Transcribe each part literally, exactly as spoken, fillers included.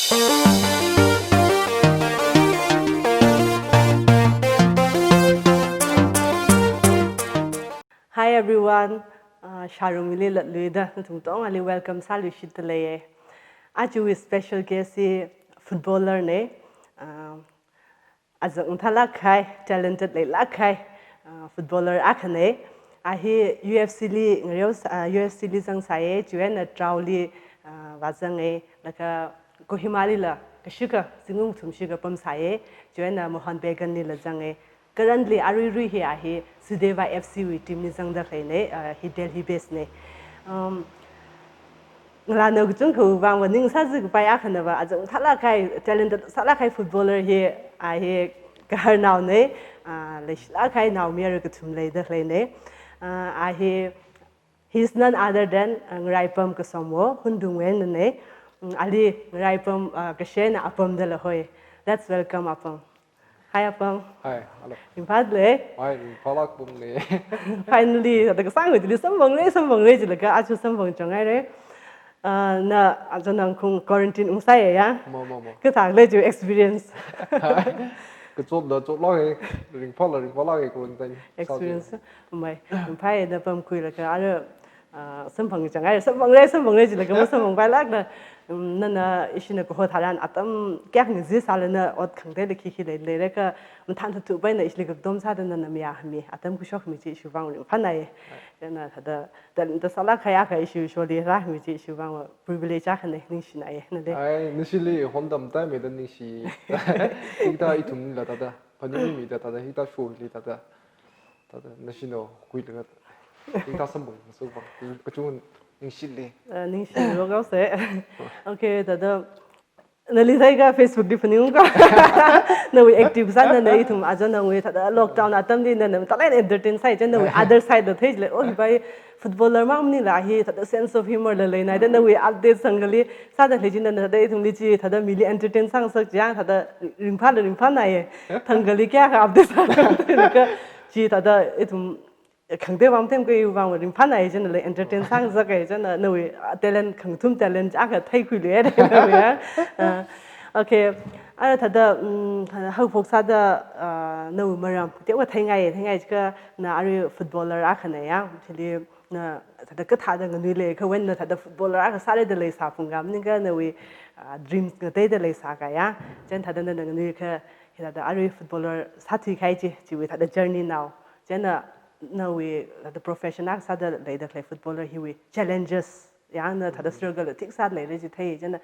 Hi everyone, uh, Sharungmili latluida nathum katongali welcome sāluishitda leiye. Ajawui special guest hi footballer ne, uh, azak mathālāk kahai, talented leilāk kahai, uh, footballer akhane. A hi U F C li ngareo s-, uh, U F C li zangsāye, chiwui eina trial li, uh, vāzange, laga Kohima lila kashikha, zingkum kathum shikha pamsāye, chiwui eina Mohun Bagan lila zange. Currently aruirui hi a hi Sudeva F C wui team li zangda khaleine, uh, hi Delhi base ne. Um, ngalānao kachungkhawui vang va ning sāzikapai akhanava, azak mathālāk kahai, talented sālāk kahai footballer hi, a hi gaharnaone, uh, leishilāk kahai naomayara kathum leida khaleine. Uh, a hi, he's none other than, uh, Ngaraipam Kasomwo, Hundungwui einane. Mm, ali Ngaraipam, uh, kashe eina Apam dala hoi. Let's welcome Apam. Hi, Apam. Hi, hello. Ringphālei? Hi, ringphālāk pamle. Finally, thāda kasāngwui thili samphangre, samphangre jilaga, aja samphang chang haire. Ah, na, aja nang kung quarantine ungsāya, ya? Mo, mo, mo. Kathālei chiwui experience? Hi. Kachotla, chotlāke, ringphāla, ringphālāke quarantine. Experience. Mai, ringphāya na pamkhuilaga, ara, ah, samphang chang haire, samphangre, samphangre jilaga, masamphangpailākla, um, nana ishina kaho tharan atam kayākha ngazisālana ot khangateila khikhi lei, leilāka mathān thathupaina ishili kakadom sāda nana mayāmi, atam khuishokmi chi ishiwui vang ringphānai. Chieina thāda, talent sālāk kahai akha ishi sholi rāmi chi ishiwui vang privilege akhane, ningshinai, nale. Ai, nashili hondam taimida ningshi. Hithā ithumla thāda, phaningmida thāda, hithā sholi thāda. Thāda, nashina khuilaga, hithā samphang, samphang, kachung ningshilei. Ah, ningshilo kaose. Okay, thāda, nali theiakha Facebook li phaningungka. Nawui active sāna, na ithum aja nawui thāda lockdown atamli na, na talent entertain sāi, chieina nawui other side la theilei. Oh, hi pai footballer mang maningla hi, thāda sense of humor la leinaida, nawui update thangkhali sāda lei chieina, na thāda ithumli chi, thāda mili entertain sāngasak chi yang, thāda ringphāla ringphānaiye. Thangkhali kayākha update sāngasak chi thāda ithum khangatei vang tem kei vang ringphānai chieina le entertain sāngasaka chieina nawui, ah, talent khangathum talent akha theikhuiluiya nawui, ya. Ah, okay. Ara thāda, mm, thāda haophok sāda, ah, nawui maram teokha theingai, theingai jiakha na arui footballer akhana ya. Chili na thāda kathāda nganuilei, kha when na thāda footballer akha sāra da leisā phungka maningakha nawui, ah, dreams ngateida leisāka ya. Chieina thāda nana nganuikha, hithāda arui footballer sāthui kahai chi, chiwui thāda journey nao. Chieina nawui thāda profession akha sāda leida khalei footballer hiwui challenges, ya, na thāda struggle thik sāda leira chi thei, chieina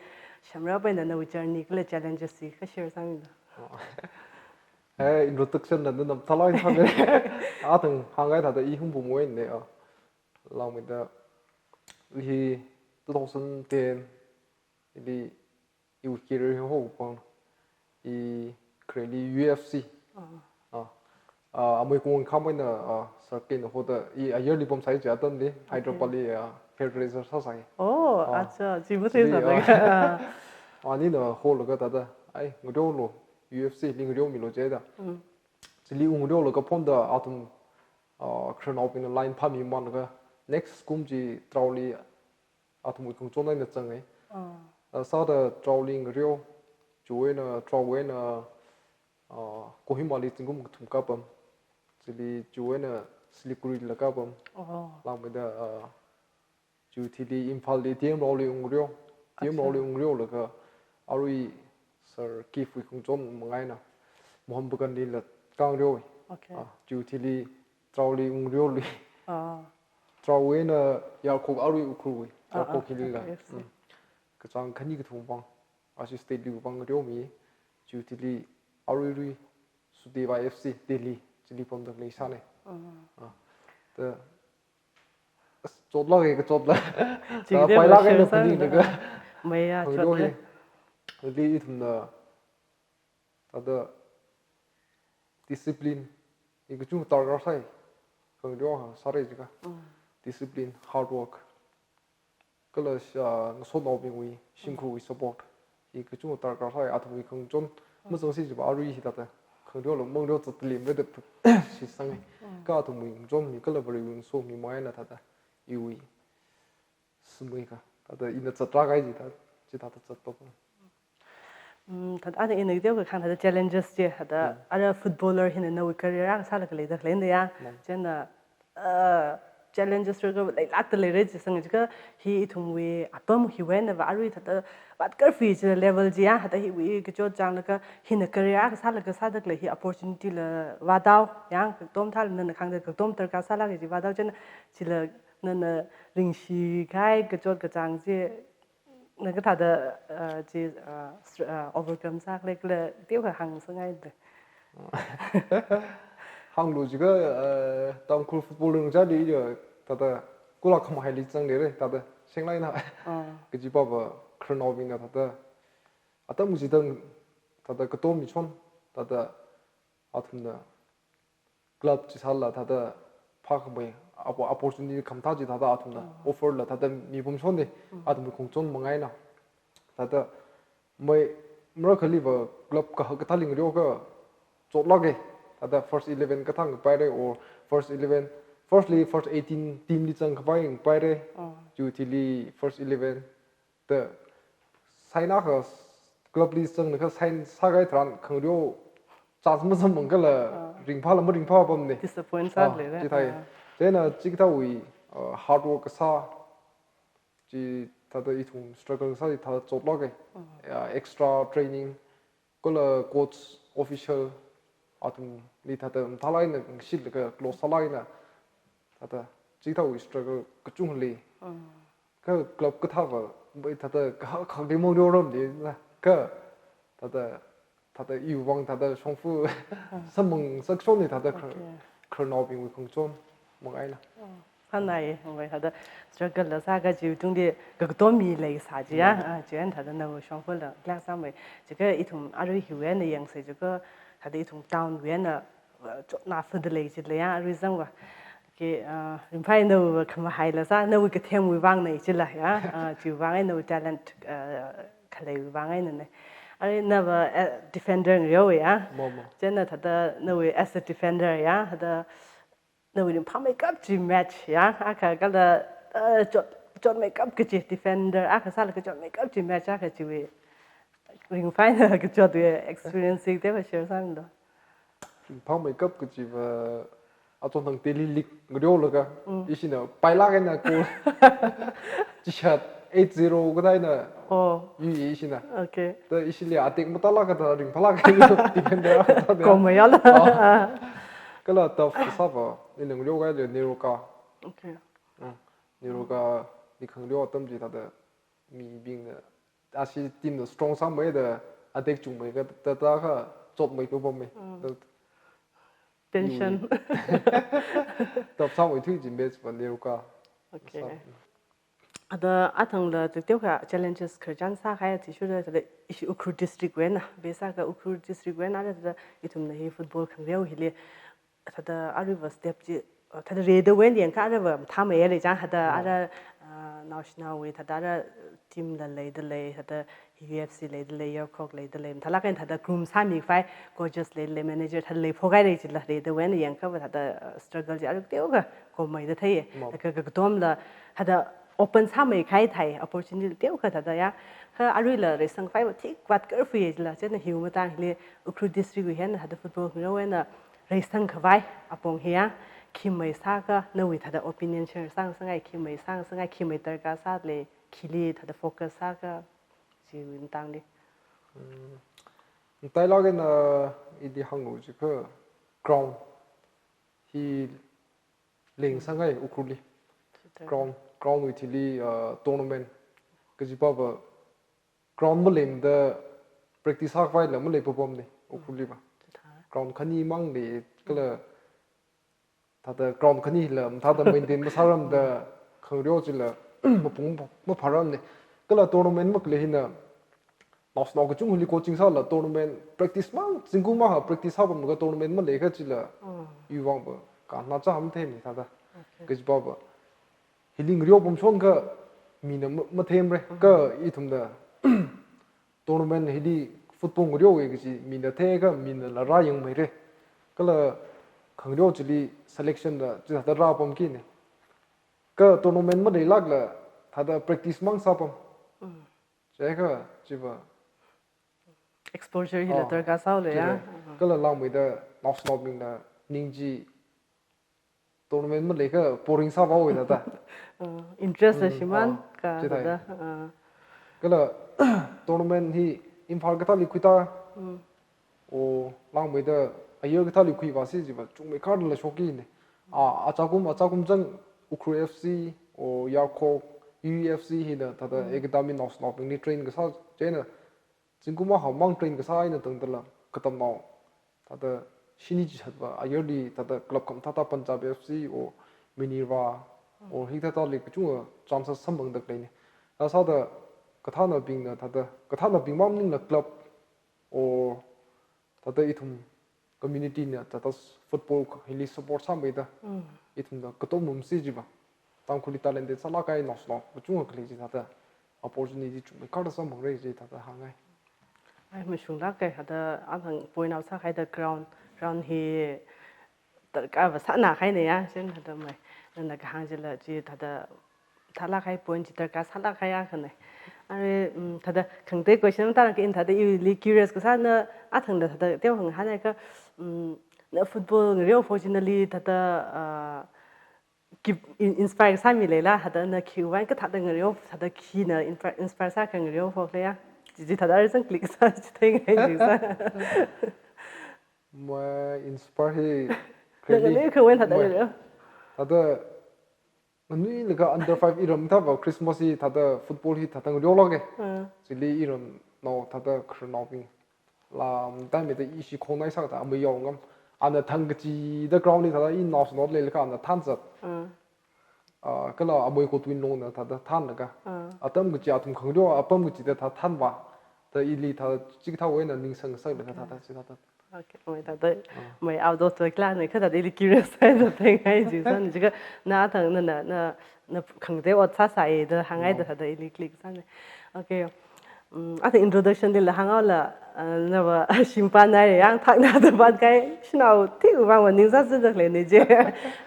shamrapaina nawui journey kala challenges chi kha share sāmilu. Eh, introduction na nana mathālāk sāmi. Athang hāngngai thāda i Hungpungwui einane, ah. Langmeida, hi two thousand ten, ili iwui career hi hopang, i khareli U F C. Ah. Ah. Ah, amei kung khamei na, ah, sir kena hoda, i ayarli pamsai chi atamli, Hyderabad li, ah, field racer sāsai. Oh, ah, acha, chi mathei sāda. Ah, anina holaga thāda, ai, ngareolu, U F C li ngareomilu jida. Mm. Chili ungreolaga phonda athum, ah, khararnaobingna line phāmimanlaga, next kum chi trial li athumwui khangachon eina zange. Ah. Ah, sāda trial li ngareo, chiwui eina trial wui eina, ah, Kohima li zingkum kathum kapam. Chili chiwui eina Siliguri la kapam. Oh. Langmeida, ah, chiwui thili Imphal li T M Rao li ungreo. T M Rao li, acha, ungreolaga arui Sir Keith wui khangachon manga eina Mohun Bagan lila kangreo. Okay. Ah, chiwui thili trial li ungreolui. Ah. Trial wui eina Yarkhok arui Ukhrulwui. Ah, Yarkhok ah, hilila. Okay, I see. Mm. Kachāng khani kathum vang. Ashi state li vang reomi. Chiwui thili aruirui Sudeva F C Delhi chili pamda leisāne. Ah. Ah. Thāda, as, chotlāke, kachotla. Chi thāda de pailāke share na sāda. Phaninglaga. Maya, hangdo chotle. Hi, hili ithumna, thāda discipline, hi kachung darkar sai. Khangdo ha, sāra jiakha. Mm. Discipline, hard work. Kala sha, ngasotnaobingwui, shimkhurwui support. Hi kachung darkar sai, athumwui khangachon, mazangsi jiakha arui hithāda. Khangreola mangreo zatli mada shitsang. Mm. Kha athumwui khangachonmi, kala Varewui ngasomi manga eina thāda, iwui sumui kha. Thāda ina zatra kahai chi thā, chithāda zatpa. Mm, thāda ana ina teokha kahāng thāda challenges chi, thāda ara footballer hina nawui career akha sālaga leida khalei na ya. Chieina, uh, challenges rāka leilākda leira jisang jiakha hi ithumwui apam hiwui einava arui thāda vātkarfui chi level chi ya, thāda hiwui kachot changlaga hina career akha sālaga sāda khalei hi opportunity la vādao, ya, katom thāla nana kahāngda katom darkar sālaga chi vādao chieina chila nana ringshi kahai kachot kachāng chi na kathāda, uh, chi, uh, str-, uh, overcome sākhala kala teokha hāngsangngai de. Hānglu jiakha, uh, Tangkhul football ringchāli ya, thāda kula khamahaili zangli re, thāda shenglai na. Ah. Kajipava khararnaobingna thāda atam chitang thāda katom michon, thāda athumna club chi sāla thāda phākhamei oppo-, opportunity khamathā chi thāda athumna offer la thāda mipamchon de, athumwui khongchon mangai na. Thāda mai marakhaliva club kahak kathāli ngareokha chotlāka. Thāda first eleven kathā ngapaira or first eleven, firstly first eighteen team li zangkapai ngapaira. Chiwui thili first eleven da sign akha club li zanglakha sign sākahai tharan khangareo chance masamphang kala ringphāla maringphā pamne. Disappoint sāda leira. Chithāi. Chieina chikathāwui, uh, hard work kasā chi thāda ithum struggle sā chi thāda chotlāka. Ya, extra training kala coach official athumli thāda mathālāk eina shitlaga close sālāk eina thāda chikathāwui struggle kachungkha lei. Kha club kathāva mai thāda kahak kahakli mangareoramli na. Kha thāda, thāda iwui vang thāda shongfa samphang sakshon ni thāda khar-, khararnaobingwui khongchon mangai na. Khanai, mai thāda struggle la sākha chiwui tungli kakatom mi leisā chi ya. Ah, chieina thāda nawui shongfa la lak sāmei. Jiakha ithum arui hiwui eina yangsa jiakha thāda ithum town wui eina, uh, chotna fada lei chila ya, arui zangva. Ke, uh, ringphāi nawui khamahai la sā, nawui kathemwui vang nei chila ya. Uh, chiwui vang eina nawui talent, uh, khaleiwui vang eina nei. Arui nava, uh, defender ngareowa ya. Mo, mo. Chieina thāda nawui as a defender ya, thāda nawui ringphāmeikap chi match ya, akha kala, uh, chot, chotmeikap kachi defender akha sālaga chotmeikap chi match akha chiwui ringphāna kachotwui experience chi teokha share sāmilu. Ringphāmeikap kachiva achonthang Delhi League ngareolaga ishina pailāk eina goal chishat eight zero kathā eina Oh. yu ishina. Okay. Da ishili attack matālāka da ringphālāka defender kathā da. Komai yala. Ah. Kala tough sāva, ina ngareokahai NEROCA. Okay. Mm. NEROCA li khangareo atam chi thāda mibingna, ashi team na strong sāmei da attack chungmei kathā, thāda kha chotmei kapammei. Mm. Da Tension. Tough sāmeithui chi match va NEROCA. Okay. Sā. Thāda athangla teoteokha challenges khararchan sākahai athishurda thāda ishi Ukhrul district wui eina, base sākha Ukhrul district wui eina thāda ithumna hi football khangareo hili thāda aruiva step chi, uh, thāda reidawui eina yangkha aruiva mathāmeiya lei chang thāda Oh. ara, uh, naoshinaowui thāda ara team la leida lei, thāda U F C leida lei, Yorkok leida lei, mathālāk eina thāda groom sāmikhavai coaches leida lei, manager thāda leiphokahai lei chila reidawui eina yangkhava thāda, uh, struggle chi arui teokha komeida thei. Mo. Thāda ka, ka, katomla thāda open sāmeikahai thai opportunity teokha thāda ya. Kha aruila reisangkhavai va thik vātkarfui chila, chieina hiwui matang hili Ukhrul district wui eina thāda football khangareo eina reisangkhavai apong hi ya, khi mei sākha, nawui thāda opinion share sāngasakngai, khi mei sāngasakngai, khi mei darkar sālei, khili thāda focus sākha, chiwui matangli. Mm. Matailāk eina, uh, ili hānglu jiakha ground hi leingasakngai Ukhrulli. Chithāda. Ground, ground wui thili, uh, tournament kajipava ground maleimada practice sākhavaila malei papamne Ukhrulli va. Chithāda. Ground khani mang lei kala thāda ground khanila mathāda maintain masāramda khangareo chila mapung mapharamne. Kala tournament makhalei hina naoshinao kachungkhali coaching sāla tournament practice mang, zingkum akha practice sāpamlaga tournament maleikha chila Mm. iwui vangva kannā chāmtheimane thāda. Okay. Kajipava hili ngareo pamshon kha mina ma-, matheimara. Mm. Kha ithumna tournament hili football ngareowa kaji mina theiakha minala rāyangmeira. Kala khangareo chili selection la chithāda rāpamkine. Kha tournament maleilākla thāda practice mang sāpam. Mm. Chiakha chiva Exposure hila, ah, darkar sāhaolei ya. Kala langmeida naoshinaobingna ning chi tournament maleikha boring sāhaowei thāda. Uh, interest la, mm, shimān, ah, ka chithāda. Ah. Kala tournament hi Imphal kathāli khuita. Mm. O langmeida ayar kathāli khuivāsi jiva chungmeikharla shokki ne. Ah, achakum, achakum chang Ukhrul F C, o Yarkhok, U U F C hina thāda, mm, academy naoshinaobingli train kasā chieina zingkum akhamang train kasā eina tangdala katamnao thāda shini chishatva ayarli thāda club khamathā thāda Punjab F C o Minerva o hikathāli kachunga chances samphangda khaleine. Thāsāda kathānabingna thāda, kathānabing maningla club o thāda ithum community na thāda football hili support sāmeida, mm, ithumna katom mumsi jiva Tangkhulli talented sālāk kahai naoshinao kachunga khalei chi thāda opportunity chungmeikharda samphangra chi thāda hāngngai. Ai, mashunglāka, thāda athang point out sākahaida ground, ground hi darkar va sānā kahaine ya, chieina thāda mai, nana kahāng chila chi thāda thālāk kahai point chi darkar sālāk kahai akhane. Are, mm, thāda khangatei question tarang ka in thāda ili curious kasāna athangda thāda teohang hānai ka, mm, na football ngareo phok chi nali thāda, ah, keep in-, inspire kasā mi leila, thāda na khiwui vang kathāda ngareo, thāda khina inspire, inspire sākha ngareo phokle ya. Chi chi thāda arzang click sā chi theingai chi sā. Mai inspire hi na kali nganui kha wen thāda mai ngareo. Thāda nganuilakha under five iram thāva Christmas hi thāda football hi thāda ngareolāke. Ah. Chili iramnao thāda khararnaobing lam time da ishi khongnai sāda amei yaongam. Ana thang kachida ground li thāda i naoshinao leilakha ana thanzat. Ah. Ah, kala amei kotwin longna thāda thanlaga. Ah. Atam kachi athum khangareo, apam kachida thāda thanva. Thāda ili thāda chikathā eina ningsang sālaga thāda chithāda. Okay, mai thāda, ah, mai outdoor to kla ne, kha thāda ili curious sāda theingai chi sāne, chikha na thang na, na, na, na khangatei ot sāsai da hāngai da, oh, thāda ili click sāne. Okay. Mm, athang introduction lila hānghaola, ah, nava shimpan nai yang thakna da ban kai, shanao thiwui vang va ning sāzada khaleine chi.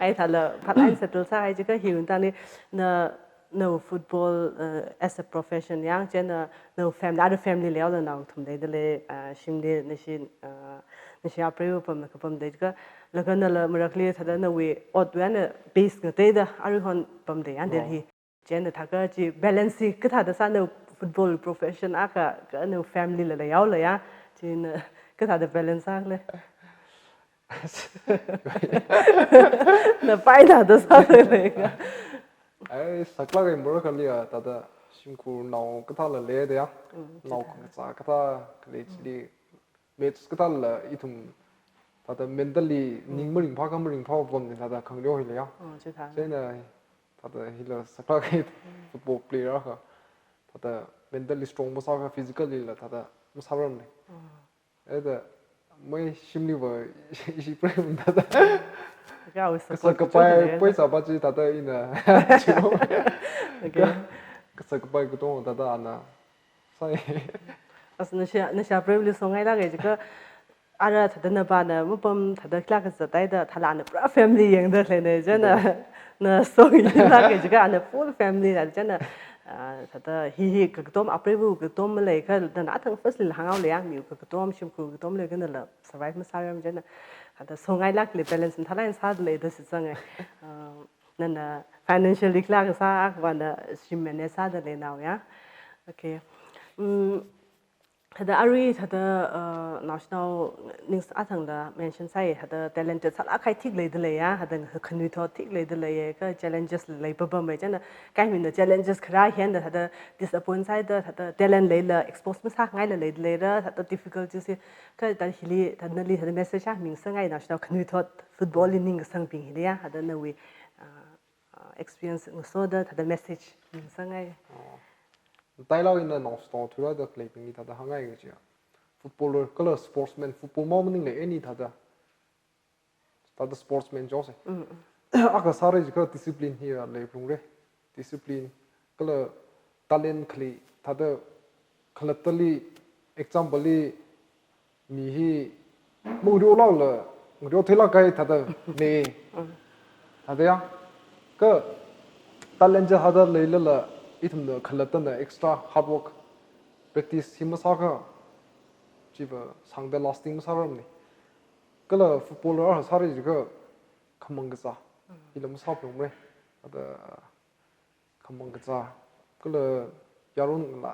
Ai thāla phat eina settle sāhai chikha hi untani na, na football, uh, as a profession yang chieina na family, other family leihaola nao thum leidalei, uh, shimli nashi, uh, nashi apreiva pamna kapam dei ka, laga nala marakli thāda nawui otwui eina base ngateida aruihon pamdei ya, oh, Delhi. Chieina thākha chi balance hi kathāda sā na football profession akha, ka na family la leihaola ya, chieina kathāda balance sāle. Na pai thāda sāle ka. Ai, saklāk kahai mura kali ya, thāda shimkhurnao kathāla leida ya. Mm, nao chithā. Kachā kathā khalei chili. Match kathāla ithum thāda mentally, mm, ning maringphā kha maringphā pamne thāda khangareo hila ya. Oh, chithā. Chieina thāda hila saklāk kahai, mm, football player akha. Thāda mentally strong masākha physically la thāda masāramne. Mm. Ada mai shimli va ishi prei thāda. Ka wui support kasak kapai kachungkha lei. Paisa pa chi thāda ina. Okay. Kasak kapai katong thāda ana. Sai. As nashi, nashi apreiva̱li songailāka jiakha, ara thāda navāna mapam thāda khilā kazat haida, thālā na pura family yangda khaleina, chieina, na songailāka jiakha, ana full family da, chieina, ah, thāda hi hi kakatom, apreiva̱ kakatom maleiakha, nana athang firstly la hānghaola ya, miwui kakatom, shimkhur kakatom leiakha nala survive masāram chieina, thāda songailākli balance mathālāk eina sāda leida shitsanga. Ah, nana financially khilā kasā akhava na shim manage sāda leinao ya. Okay. Mm, thāda arui thāda, uh, naoshinao ningsā athangla mention sāi, thāda talented sālāk kahai thik leida lei ya, thāda khanuithot thik leida lei ya, kha challenges lei papam mai chieina, kaimina challenges kharā hi eina thāda disappoint sāhaida, thāda talent leila expose masāngaila leida leira, thāda difficulties hi, kha thāda hili, thāda nali thāda message akha mingasakngai naoshinao khanuithot football li ning kasangbing hili ya, thāda nawui, uh, uh, experience ngasoda thāda message mingasakngai. Oh. Tailāk eina naoshinao thuirāda khaleibingli thāda hāngngai kaji ya. Footballer kala sportsman, football mang maningla any thāda. Thāda sportsman jose. Mm, mm. Akha sāra jiakha discipline hi ya leiphalungra. Discipline kala talent khalei thāda khalattali example li mi hi mangareolākla, ngareotheilāk kahai thāda ne. Mm. Thāda ya, kha talent chi thāda leilala, ithumna khalattana extra hard work, practice hi masākha, chiva sāngda lasting masārarmana. Kala footballer akha sāra jiakha khamang kazā hila masāphalungra. Thāda khamang kazā kala yaron la,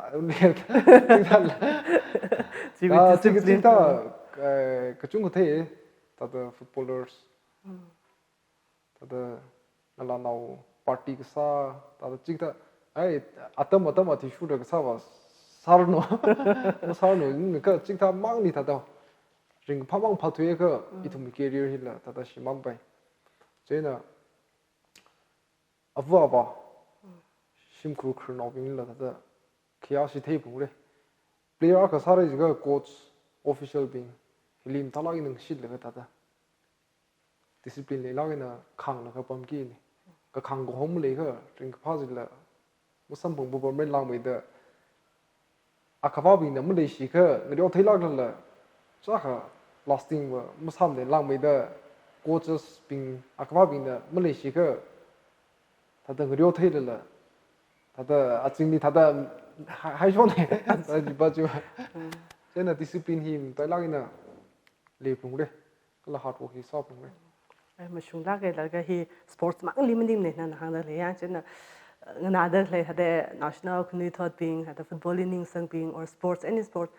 chiwui ah, chika discipline. Chithā, eh, kachungkha thei, thāda footballers. Mm. Thāda ngalānao party kasā, thāda chithā, ai, atam atam athishurda kasā va sāranu. Sāranu, kha chithā mangli thāda ringphāmang phathuiakha, mm, ithumwui career hila thāda shimānpai. Chieina ava avā, shimkhur khurnaobingla thāda khayāshi theiphalungra. Player akha sāra jiakha coach, official bing hili mathālāk eina ngashitlaga thāda discipline leilāk eina khānglaga pamkina. Kakhāng kahom maleiakha ringkaphā chila masamphang pamra langmeida, akhavābingna maleishikha ngareotheilāklala chākha lasting va masāmana langmeida, coaches bing akhavābingna maleishikha thāda ngareotheilala, thāda azingli thāda hai, haishona, thāda jiva chiva. Mm. Chieina discipline hi matailāk eina leiphalungra, kala hard work hi sāphalungra. Ai, mashunglāka, laga hi sports mangli maningmana, nana hāngda khalei yang, chieina, eh, nganāda khalei thāda national khanuithotbing, thāda football li ningsangbing, or sports, any sport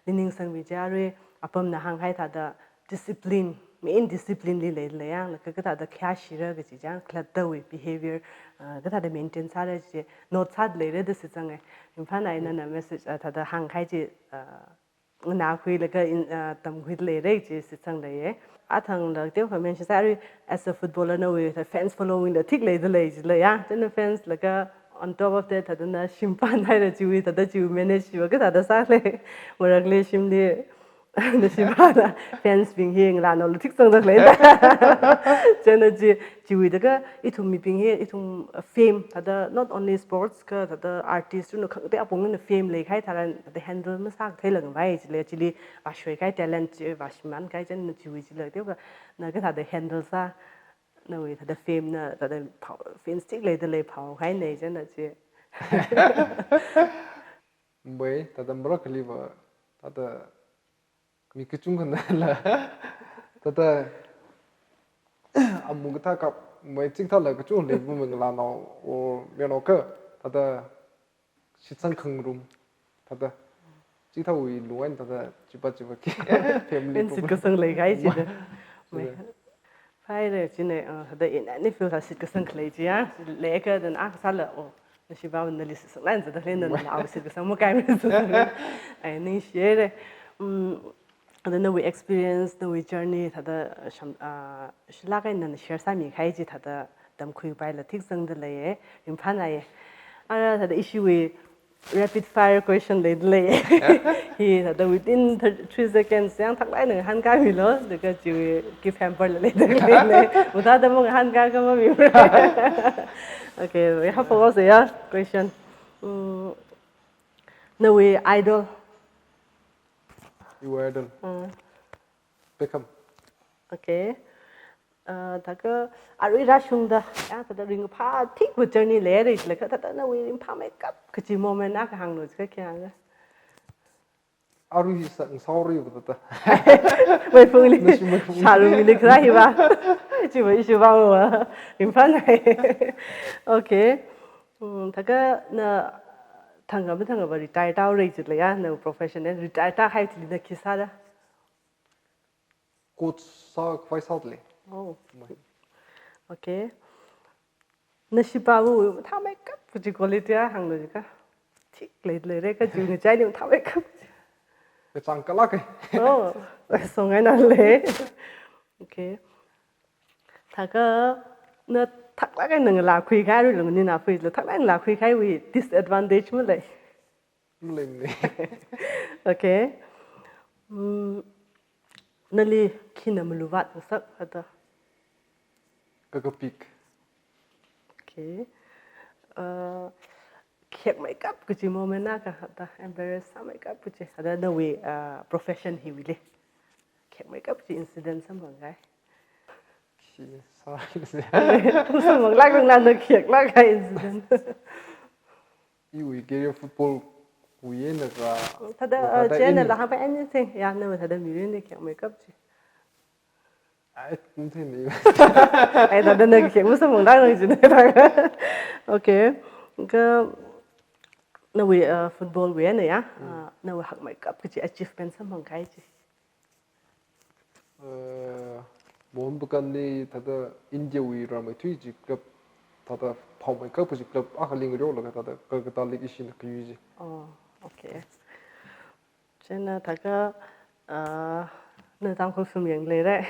li ningsangbing chi arui apamna hānghai thāda discipline, main discipline li leilei yang, laga kathāda khayāshira kaji chang, khalattawui behavior, ah, kathāda maintain sāra chi, note sāda leira da shitsanga. Ringphānai, nana message, ah, thāda hāngkahai chi, ah, nganākhuilaga in, ah, tamkhuida leira chi shitsangda leiya. Athangla teokha mention sāra, as a footballer nawui fans following la thik leida lei jilei ya. Chieina fans laga on top of that, thāda na shimpan haira chiwui, thāda chiwui manage chiva kathāda sālei. Marakli shimli na shimpan fans bing hi ngalānaola thik sangda leida. Chieina chi, chiwui thāda kha ithum mibing hi, ithum, uh, fame, thāda not only sports kha, thāda artist china khangatei apongna fame leikahai tharan, thāda handle masākatheila ngavai jilei, chili vāshoikahai talent chi vāshimānkahai, chieina chiwui chila teokha na kathāda handle sā, nawui thāda fame na, thāda phao, fans thik leida lei phāhaokahaina, chieina chi. Mei, thāda marakhaliva, thāda mi kachungkhanala, thāda amu kathā kap, mei, chithāla kachungkha leipamei ngalānao, or mayarnao kha, thāda shitsang khangarum, thāda chithāwui lung eina thāda chiva chiva khi family. Eina shitkasang leikahai chida. Mei. Mei. Phaira chieina, uh, thāda in any field thāda shitkasang khalei chi ya, leiakha thāda akha sāla, oh, nashiva nali shitsang lan zada khalei nana, mei, nao shitkasang makaimei zada. Ai, ningshihaira. Mm, thāda nawui experience, nawui journey, thāda, uh, sham, uh, shilāk eina nana share sāmikahai chi thāda tamkhuipaila thik sangda leiya, ringphānaiya. Ara thāda ishiwui rapid fire question leida lei. Eh? Hi thāda within thir-, three seconds yang thaklāk eina ngahānkāmilu, laga chiwui gift hamper la leida lei. Mathāda mangahānkā kha mamimara. Okay, we have also, yeah, question. Mm, nawui idol. Your idol. Mm. Beckham. Okay. Uh, thāda kha arui rāshungda, ya, thāda ringphā thik va journey leira jilakha, thāda nawui ringphāmeikap kaji moment akha hānglu jiakha khi hāngra? Arui hi sā, sorry va thāda. Meiphungli. Nashi meiphungli. Sharumili kharā hiva. Chiva ishiva va. Ringphānai. Okay. Mm, thāda kha na thangkha mathangkha va retire tāhaora jilei ya, na professional retire tāhai chili na khi sāra? Coach sākhavai sāda lei. Oh. Mei. Okay. Nashiva va mathāmeikap kaji quality akha hānglu jiakha. Thik lei, leira kaji ngachaili mathāmeikap. Kachāng kalāk e. Oh, songai nale. Okay. Thāda kha na thaklāk eina ngalākhuikahai, arui lungni na phuila thaklāk eina ngalākhuikahaiwui disadvantage malei? Malei, malei. Okay. Mm, nali khina maluvat ngasak hada? Kakapik. Okay. Uh, khekmeikap kaji moment akha hada, embarrass sāmeikap kaji hada nawui, uh, profession hiwuili? Khekmeikap kaji incident samphang kahai? Khi sā. Samphang lāklang lāna kheklāk kahai incident. Iwui career football Kuyenaka. Thāda, Thāda channel in- la hāngpai anything. Ya, na thāda mirinli khek makeup chi. Ai, kum thei ni. Ai, thāda na khek musa mongdang nang jin. Okay. Ka, nawui, uh, football wui na ya. Uh, nawui hak makeup kachi achievement samphang kahai chi. Uh, Mohun Bagan ni thāda India wui rāmeithui chi club thāda phāmeikap chi club akha lingriolaga thāda Kolkata League ishina kayu chi. Oh, okay. Chieina thāka, uh, na Tangkhul film yangli, right?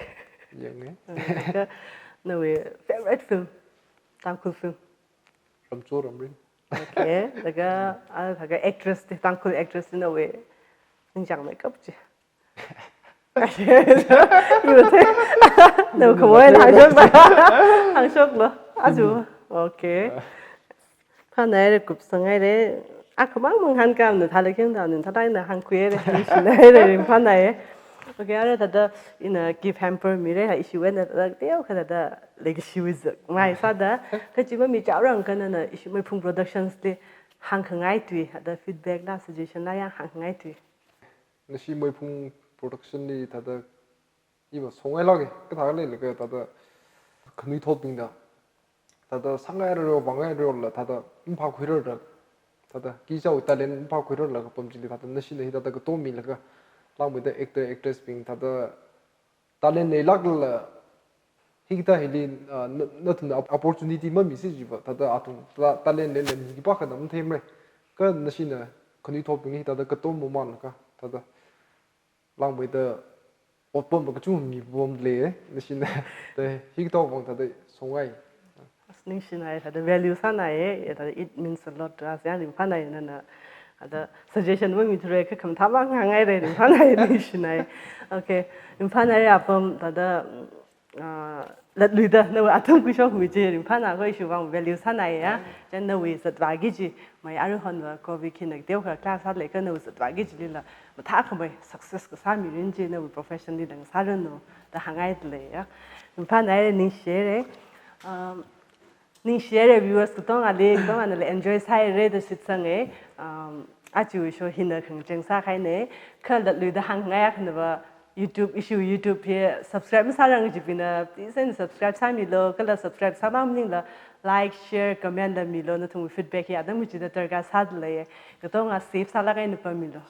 Yange. Thāka, nawui favorite film, Tangkhul film. Ramcho Ramrin. Okay, thāka, ah, thāka actress ti, Tangkhul actress ti nawui ningchāng makeup chi. Iwate. Nawui khamoi hāngshok la. Hāngshok lo. Aja. Okay. Phānai re, kupsang ai re. Akhamang mang hāngkam na thāla kheng da na thāda ina hāngkhui re. Ningshinai re, ringphānai. Okay, ara thāda ina gift hamper mira, ha, ishiwui eina thāda teokha thāda legacy wui zakmai sāda. Kachi mamichaorang kha nana ishi Meiphung Productions li hāngkhangai tui, thāda feedback la, suggestion la yang hāngkhangai tui. Nashi Meiphung Production li thāda iva songai lage, kathā leilaga thāda khanuithotbing da. Thāda sāngai rero, vāngai rero la thāda maphākhuirar da. Thāda kichao talent maphākhuirar la kapam chili thāda nashina hi thāda katom milaga langmeida actor actress bing thāda talent leilākla hikathā hili, ah, na, nathumna op-, opportunity mamisi jiva thāda athum ta-, talent leilei khipākha na matheimara. Ka nashina khanuithotbing hi thāda katom mamānlaga thāda langmeida otpam kachung mipam lei, nashina. Thāda hikathā vang thāda songai. As, ningshinai, thāda value sānai, ya thāda it means a lot to us. Ya, ringphānai nana. Thāda suggestion mamithura kha khamathā mang hāngai re, ringphānai, ningshinai. Okay, ringphānai apam thāda, ah, latluida nawui atam khuishokmi chi, ringphānai ko ishi vang value sānai ya. Chieina nawui zatvāki chi, mai aruihonva covid hina teokha class sālei kha nawui zatvāki chilila mathākhamei success kasā mirin chi nawui profession li dang sāranu da hāngai dalei ya. Ringphānai re, ningshi re. Um, ningshi re viewers katongali, katonga nali enjoy sāhaira da shitsanga. Um, aja show hina khangacheng sākahaina. Kha latluida hāngngai akhanava YouTube, ishi YouTube hi subscribe masārang jibingna, please and subscribe sāmilu, kala subscribe sāmang maningla like, share, comment la milu, nathum feedback hi atam kachida darkar sādalei. Katonga safe sālaga eina pammilu.